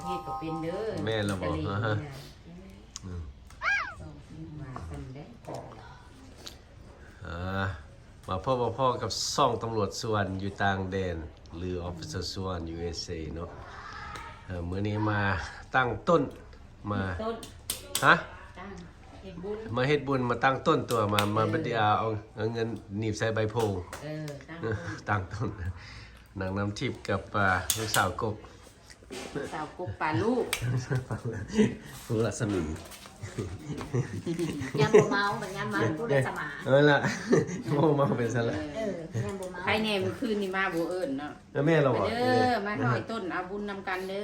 ເຮັດກໍເປັນເດີ. ແມ່ນແລ້ວບໍ່? ອືມ ວ່າຊັ້ນແຫຼະ. ອ່າ ມາພົບມາພໍ້ກັບຊ່ອງຕຳຫຼວດສະຫວັນຢູ່ຕ່າງແດນ ຫຼື Officer Swan USA ເນາະ. ເອີ ມື້ນີ້ມາຕັ້ງຕົ້ນ ມາ ຕັ້ງຕົ້ນ ຮະ? ຕັ້ງ ເຮັດບຸນ ມາເຮັດບຸນ ມາຕັ້ງຕົ້ນຕົວະ ມາ ມາ ແມ່ນ ບັດດຽວເອົາ ເອົາເງິນໜີບໃສ່ໃບໂພ. ເອີ ຕັ້ງຕົ້ນ ຕັ້ງຕົ້ນ ນາງນ້ຳທິບກັບ ອ່າ ລູກສາວກົບ ສາວກົບປາລູກ ຜູ້ລັດສະໝີ. ຍາມບໍ່ເມົາ ບັດຍາມເມົາຜູ້ລັດສະໝາ. ເອີລະ ບໍ່ເມົາເປັນຊັ້ນລະ. ເອີ ຍາມບໍ່ເມົາ. ໃຜແດ່ມື້ຄືນນີ້ມາບໍ່ເອີ້ນເນາະ. ແມ່ນແລ້ວບໍ່? ເດີ ມາຮ້ອຍຕົ້ນເອົາບຸນນຳກັນເດີ.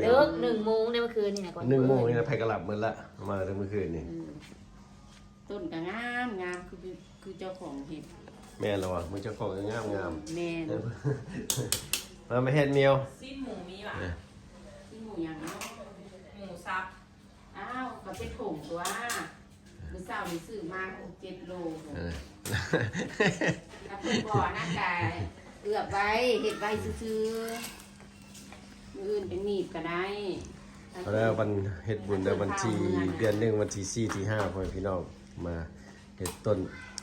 ເລີກໜຶ່ງໂມງໃນມື້ຄືນນີ້ນະ ໜຶ່ງໂມງນີ້ນະ ໃຜກໍຫຼັບໝົດລະ ມາແຕ່ມື້ຄືນນີ້. ອືມ ຕົ້ນກໍງາມ ງາມຄື ຄືເຈົ້າຂອງເຮັດ. ແມ່ນແລ້ວວ່າ ເບິ່ງເຈົ້າຂອງກໍງາມ ງາມ. ແມ່ນ ມາ ມາເຮັດເມວ. ຊີ້ນໝູມີຫວາ? ເອີ ຊີ້ນໝູຫຍັງເນາະ? ໝູສັບ. ອ້າວ ກໍເປັນຖົງຕົວະ ມື້ເຊົ້ານີ້ຊື້ມາຫົກເຈັດໂລ. ເອີ ຖ້າເພິ່ນບໍ່ນັ້ນກະເກືອບໄວ້ ເຮັດໄວ້ຊື່ໆ. ມື້ອື່ນໄປໜີບກໍໄດ້. ເອົາແລ້ວ ວັນເຮັດບຸນແລ້ວ ວັນທີ ເດືອນໜຶ່ງ ວັນທີສີ່ ທີຫ້າ ພໍ່ແມ່ພີ່ນ້ອງ ມາເຮັດຕົ້ນ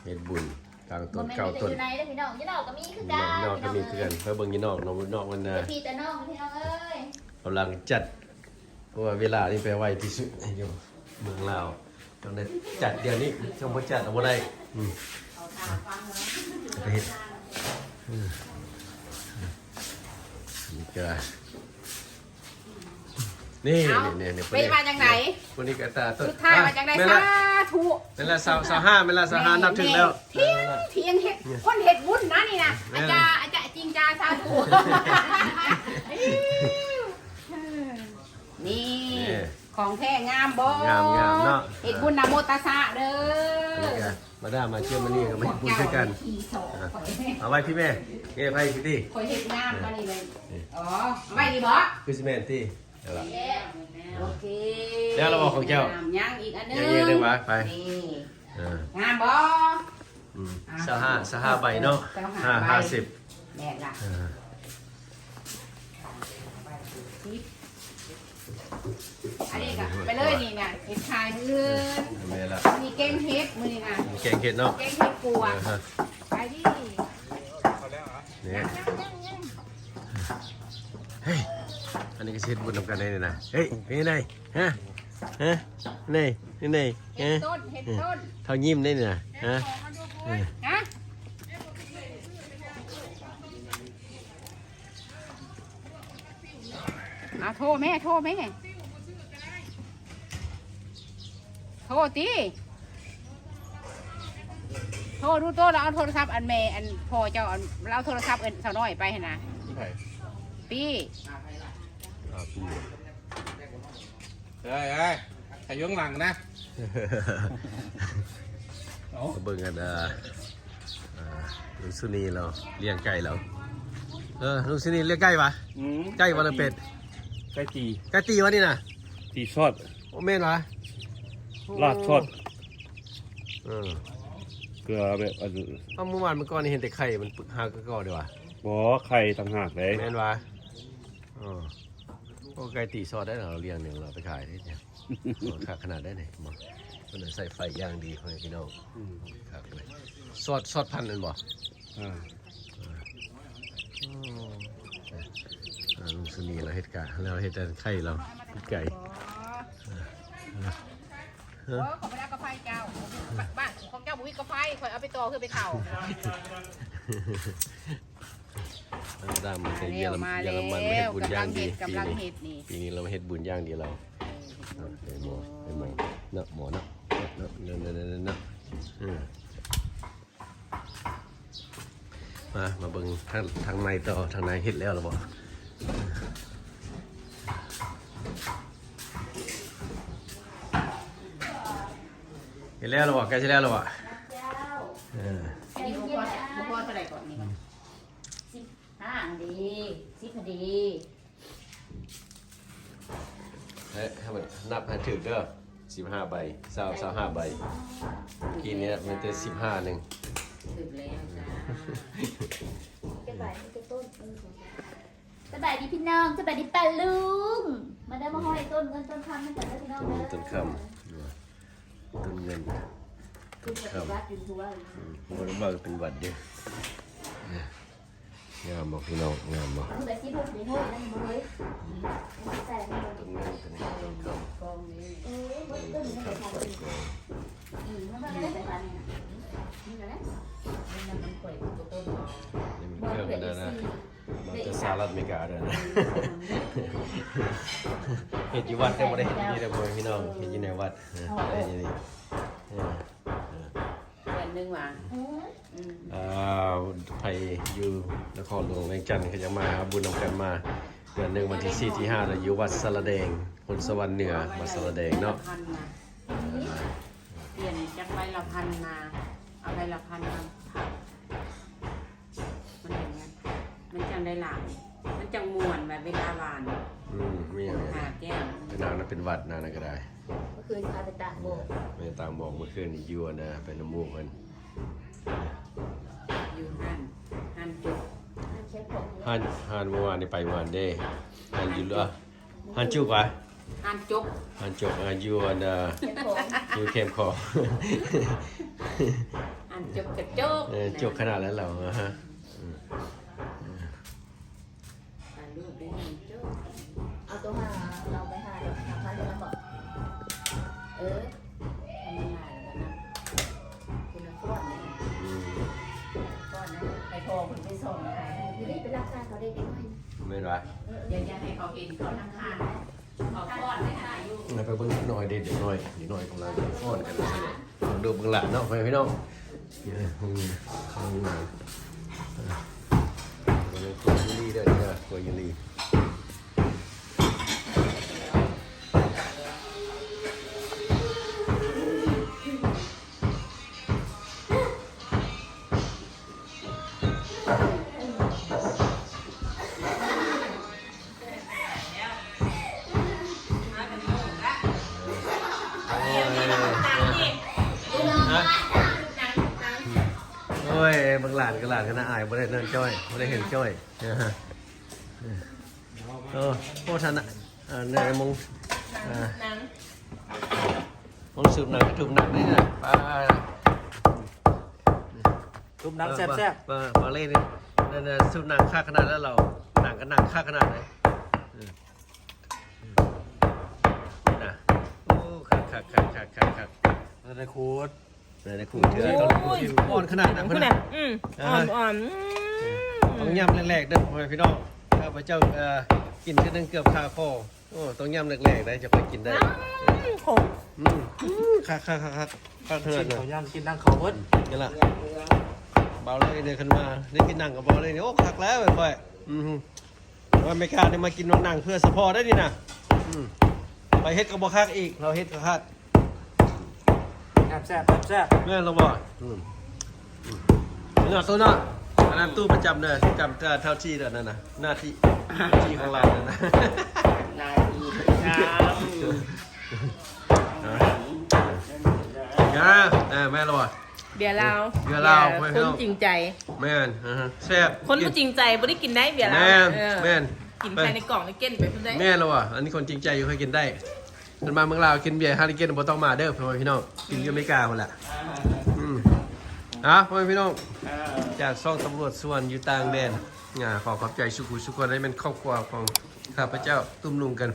ເຮັດບຸນ ກາງຕົ້ນ ເກົ້າຕົ້ນ. ຢູ່ໃນເດີພີ່ນ້ອງ ຢູ່ນອກກໍມີຄືກັນ ຢູ່ນອກກໍມີຄືກັນ. ໄປເບິ່ງຢູ່ນອກເນາະ ຢູ່ນອກມັນນະ ແຕ່ພີ່ແຕ່ນ້ອງພີ່ນ້ອງເອີຍ ກຳລັງຈັດ ເພາະວ່າເວລານີ້ໄປໄວທີ່ສຸດຢູ່ເມືອງລາວ. ຕ້ອງໄດ້ຈັດດຽວນີ້ ຄັນບໍ່ຈັດເອົາບໍ່ໄດ້. ອືມ ເອົາໄປເຮັດ ອືມ ນີ້ກໍ ນີ້ ເອົ້າ ນີ້ ນີ້ ເປັນວ່າຈັ່ງໃດ? ຜູ້ນີ້ກໍຕາຕົ້ນ ສຸດທ້າຍວ່າຈັ່ງໃດ? ສາທຸ ແມ່ນລະ ຊາວຫ້າ ແມ່ນລະ ຊາວຫ້າ ນັບຖືກແລ້ວ. ທຽງ ທຽງເຮັດ ຄົນເຮັດບຸນນະນີ້ນະ. ອາຈາ ອາຈາຈິງຈາ ສາທຸ. ນີ້ ນີ້ ຂອງແທ້ງາມບໍ່? ງາມ ງາມເນາະ. ເຮັດບຸນນະໂມຕັດສະເດີ. ອັນນີ້ກໍມາດາມມາເຈີມານີກໍມາເຮັດບຸນຄືກັນ. ເອົາໄວ້ທີ່ແມ່ ເອີ ໄວ້ທີ່ຕິ ຂ້ອຍເຮັດງາມປານນີ້ເລີຍ. ອໍ ເອົາໄວ້ນີ້ບໍ່? ຄືຊິແມ່ນຕິ. ໂອເຄ ແລ້ວລະບໍ່ຂອງເຈົ້າ? ຍັງອີກອັນໜຶ່ງ ຍັງອີກອັນໜຶ່ງຫວາ? ໄປ ນີ້ ເອີ ງາມບໍ່? ອືມ ອ່າ ຊາວຫ້າ ຊາວຫ້າໃບເນາະ. ເອີ ຊາວຫ້າ ຫ້າ ໃບ ຫ້າສິບ ແມ່ນລະ. ເອີ ອັນນີ້ກໍໄປເລີຍນີ້ນະ ເຮັດຂາຍມື້ອື່ນ. ແມ່ນລະ ມີແກງເຫັດມື້ນີ້ນະ ມີແກງເຫັດເນາະ ແກງເຫັດປວກ. ເອີ ໄປດິ ນີ້ ເຮີ້ຍ ອັນນີ້ກໍຊິເຮັດບຸນນຳກັນໄດ໋ນີ້ນະ. ເຮີ້ຍ ເປັນໃດ? ຮະ? ຮະ? ນີ້ ນີ້ ເຮັດຕົ້ນ ເຮັດຕົ້ນ ເທົ່າຍິ້ມໄດ໋ນີ້ນະ. ຮະ? ຮະ? ອ່າ ໂທແມ່ ໂທແມ່ ໂທຕິ ໂທດູໂຕ. ລາວເອົາໂທລະສັບອັນແມ່ ອັນພໍ່ເຈົ້າ ອັນລາວໂທລະສັບເອີ້ນສາວນ້ອຍໄປຫັ້ນນະ. ໃຜ? ປີ້ ອ້າວ ປີ້ ເອີຍ ເອີຍ ໃຫ້ຢູ່ຂ້າງຫຼັງນະ. ເອົາ ມາເບິ່ງກັນ ເອີ ເອີ ລຸງສຸນີລາວລ້ຽງໄກ່ລາວ. ເອີ ລຸງສຸນີລ້ຽງໄກ່ຫວາ? ອືມ ໄກ່ບໍ່ ຫຼືເປັດ? ໄກ່ຕີ ໄກ່ຕີຫວານີ້ນະ? ຕີຊອດ. ໂອ້ ແມ່ນຫວາ? ລາດຊອດ. ເອີ ເກືອແບບອັນ ເອົາ ມື້ວານມື້ກ່ອນນີ້ເຫັນແຕ່ໄຂ່ມັນປຶກຫາກະກໍເດ້ຫວາ? ບໍ່ ໄຂ່ຕ່າງຫາກເດ້. ແມ່ນຫວາ? ອໍ ໂອ້ ໄກ່ຕີຊອດໄດ້ເນາະ ລ້ຽງໜຶ່ງເນາະ ໄປຂາຍໄດ້. ໂອ້ ຄັກຂະໜາດໃດນີ້ ເພິ່ນໃສ່ໄຟຢ່າງດີ ພໍ່ແມ່ພີ່ນ້ອງ. ອືມ ຄັກເລີຍ. ຊອດ ຊອດພັນນັ້ນບໍ່? ອ່າ ໂອ້ ອ່າ ລຸງສຸນີລາວເຮັດກະ ລາວເຮັດອັນໄຂ່ລາວ ໄກ່. ໂອ້ຍ ຂ້ອຍບໍ່ໄດ້ເອົາກາໄຟເຈົ້າ ບ້ານຂອງເຈົ້າບໍ່ມີກາໄຟ ຂ້ອຍເອົາໄປຕໍ່ເພື່ອໄປເຂົ້າ. ມາດາມມາແຕ່ເຢຍລະມັນ ເຢຍລະມັນ ມາເຮັດບຸນຢ່າງດີ. ກຳລັງເຮັດ ກຳລັງເຮັດນີ້ ປີນີ້ລາວມາເຮັດບຸນຢ່າງດີລາວ. ເອີ ເຮັດບຸນ ເອີ ໝໍ ເອີ ໝໍເນາະ ໝໍເນາະ ເນາະ ເນາະ ເນາະ. ເອີ ມາ ມາເບິ່ງທາງ ທາງໃນຕໍ່ ທາງໃນເຮັດແລ້ວລະບໍ່? ເຮັດແລ້ວລະບໍ່? ໃກ້ຊິແລ້ວລະບໍ່? ເອີ ອັນນີ້ບໍ່ພໍ ບໍ່ພໍເທົ່າໃດກ່ອນນີ້? ສິບຫ້າ ອັນດີ ສິບ ພໍດີ. ເອີ ໃຫ້ມັນນັບໃຫ້ຖືກເດີ ສິບຫ້າໃບ ຊາວ ຊາວຫ້າໃບ. ເມື່ອກີ້ນີ້ມັນແຕ່ສິບຫ້າໜຶ່ງ. ຖືກແລ້ວຈ້າ. ສະບາຍດີພີ່ນ້ອງ ສະບາຍດີປ້າລຸງ ມ ໄດ້ມາຫ້ອຍຕົ້ນເງິນຕົ້ນຄຳນຳກັນເດີພີ່ນ້ອງເດີ ຕົ້ນຄຳ ຕົ້ນເງິນ ຕົ້ນຄຳ ອືມ ບໍ່ໄດ້ເວົ້າເປັນຫວັດເດ້. ງາມບໍ່ພີ່ນ້ອງ ງາມບໍ່? ຜູ້ໃດຊິບໍ່ໄດ້ຫ້ອຍນັ້ນບໍ່ເລີຍ ອືມ ຕ້ອງໃສ່ໃຫ້ມັນ ຕ້ອງເງິນ ຕ້ອງຄຳ ເອີ ເບິ່ງຕົ້ນນີ້ ຕ້ອງຄຳໃສ່ກ່ອນ ອືມ ມັນບໍ່ໄດ້ໃສ່ປານນີ້ນະ ນີ້ນະ ນີ້ມັນເຄື່ອງມັນນະ ມາແຕ່ສະຫະລັດອາເມລິກາເດີນະ ເຮັດຢູ່ວັດ ແຕ່ບໍ່ໄດ້ເຮັດຢູ່ນີ້ເດີພໍ່ແມ່ພີ່ນ້ອງ ເຮັດຢູ່ໃນວັດ ເຮັດຢູ່ນີ້ ເດືອນໜຶ່ງວ່າ ອືມ ອ່າ ໃຜຢູ່ນະຄອນຫຼວງວຽງຈັນ ເຂົາຈະມາຫາບຸນນຳກັນ ມາເດືອນໜຶ່ງ ວັນທີສີ່ ທີຫ້າ ແລ້ວ ຢູ່ວັດສາລາແດງ ໂພນສະຫວັນເໜືອ ວັດສາລາແດງເນາະ ປ່ຽນຈາກໃບລະພັນມາ ເອົາໃບລະພັນມາ ມັນເປັນຫຍັງ? ມັນຈັ່ງໄດ້ຫຼາຍ ມັນຈັ່ງມ່ວນແບບເວລາຫວ່ານ ອືມ ມີຫຍັງ ຫາແກ້ວ ເປັນນາງນັ້ນເປັນຫວັດນາງນັ້ນກໍໄດ້ ເມື່ອຄືນພາໄປຕາກໝອກ ແມ່ນຕາກໝອກ ເມື່ອຄືນນີ້ຢູ່ອັນນະ ໄປນຳໝູ່ເພິ່ນ ຢູ່ຮ້ານ ຮ້ານຈຸກ ຮ້ານ ຮ້ານເມື່ອວານນີ້ໄປເມື່ອວານເດ້ ຮ້ານຢູ່ ຮ້ານຈຸກຫວາ? ຮ້ານຈົກ ຮ້ານຈົກ ອ່າ ຢູ່ອັນ ເອີ ແຄມຂອງ ຢູ່ແຄມຂອງ ຮ້ານຈົກກະຈົກ ເອີ ຈົກຂະໜາດນັ້ນແຫຼະ ອາຮະ ອືມ ອືມ ເອົາໂຕຫາ ເອົາໄປຫາ ຫາພັນລະບໍ? ເອີ ທຳມະດາລະນະ ຄົນລະກ້ອນນີ້ ອືມ ກ້ອນນັ້ນ ໃຫ້ພໍ່ເພິ່ນໄປສ່ອງ ຢູ່ນີ້ເປັນຫຼັກຖານເຂົາເດ້ເດັກນ້ອຍ ແມ່ນຫວາ? ຢ່າ ຢ່າໃຫ້ເຂົາເຫັນ ເຂົານັ່ງຄານ ເຂົາຟ້ອນໄດ້ຫາຢູ່ ໄປເບິ່ງເດັກນ້ອຍເດ້ ເດັກນ້ອຍ ເດັກນ້ອຍກຳລັງຟ້ອນກັນ ເບິ່ງລູກເບິ່ງຫຼານເນາະ ພໍ່ແມ່ພີ່ນ້ອງ ເອີ ເບິ່ງລູກເບິ່ງຫຼານ ເອີ ເບິ່ງຄົວຢູລີເດີ ເດີ ຄົວຢູລີ. ໂອ້ຍ ບັກຫຼານກັບຫຼານກັນນະ ອາຍບໍ່ໄດ້ນັ້ນຈ້ອຍ ບໍ່ໄດ້ເຫັນຈ້ອຍ. ໂອ້ ໂອ້ ທ່ານນະ ເອີ ນາຍມົງ ອ່າ ມົງສູບໜັງ ສູບໜັງນີ້ນະ ປາ ສູບໜັງແຊບໆ ເອີ ເອີ ເອີ ເອີ ເລີຍນີ້ ນັ້ນນະ ສູບໜັງຄັກຂະໜາດແລ້ວ ເຮົາໜັງກໍໜັງຄັກຂະໜາດເລີຍ ເອີ ນີ້ນະ ໂອ້ ຄັກໆໆໆໆ ໄດ້ຂູດ ໄດ້ຂູດເທື່ອ ໂອ້ຍ ອ່ອນຂະໜາດນັ້ນພຸ້ນນະ ອືມ ອ່ອນໆ ອືມ ຕ້ອງຫຍ້ຳແຫຼກໆເດີພໍ່ແມ່ພີ່ນ້ອງ ຂ້າພະເຈົ້າ ເອີ ກິນເທື່ອໜຶ່ງເກືອບຄາຄໍ ໂອ້ ຕ້ອງຫຍ້ຳແຫຼກໆໄດ໋ ຈະຄ່ອຍກິນໄດ້ ອືມ ຂົງ ອືມ ຄັກໆໆໆ ຄັກເທື່ອນະ ກິນເຂົ້າຢ້ານກິນໜັງເຂົ້າເບິດ ນີ້ລະ ເບົາເລີຍເດີ ຄັນວ່າໄດ້ກິນໜັງກັບເບົາເລີຍນີ້ ໂອ້ ຄັກແລ້ວຂ້ອຍ ອືມ ວ່າອາເມລິການີ້ມາກິນໜັງເພື່ອສະເພາະໄດ້ນີ້ນະ ອືມ ໄປເຮັດກໍບໍ່ຄັກອີກ ເຮົາເຮັດກໍຄັກ ແຊບໆ ແຊບໆ ແມ່ນລະບໍ່? ອືມ ອືມ ເນາະ ຕູ້ເນາະ ອັນນັ້ນຕູ້ປະຈຳເດີ ປະຈຳເທົ່າທີ່ເດີ ນັ້ນນະ ໜ້າທີ່ ໜ້າທີ່ຂອງລາວນັ້ນນະ ໜ້າທີ່ປະຈຳ ເອີ ແມ່ນລະບໍ່? ເບຍລາວ ເບຍລາວ ຄົນຈິງໃຈ ແມ່ນ ອາຮະ ແຊບ ຄົນບໍ່ຈິງໃຈບໍ່ໄດ້ກິນໄດ້ເບຍລາວ ແມ່ນ ເອີ ແມ່ນ ກິນພາຍໃນກ່ອງນີ້ເກັນໄປພຸ້ນເດ້ ແມ່ນລະວ່າ ອັນນີ້ຄົນຈິງໃຈຢູ່ຄ່ອຍກິນໄດ້ ຄັນມາເມືອງລາວກິນເບຍຮາລິເກນບໍ່ຕ້ອງມາເດີ ພໍ່ແມ່ພີ່ນ້ອງ ກິນຢູ່ອາເມລິກາພຸ້ນແຫຼະ ອືມ ເອົາ ພໍ່ແມ່ພີ່ນ້ອງ ຈາກຊ່ອງຕຳຫຼວດສວນຢູ່ຕ່າງແດນ ອ່າ ຂໍຂອບໃຈສູ່ຜູ້ສູ່ຄົນ ໄດ້ແມ່ນຄອບຄົວຂອງຂ້າພະເຈົ້າ ຕຸ້ມລຸງກັນ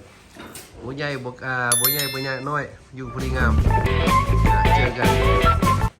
ບໍ່ໃຫຍ່ບໍ່ ອ່າ ບໍ່ໃຫຍ່ບໍ່ນ້ອຍ ຢູ່ພໍດີງາມ.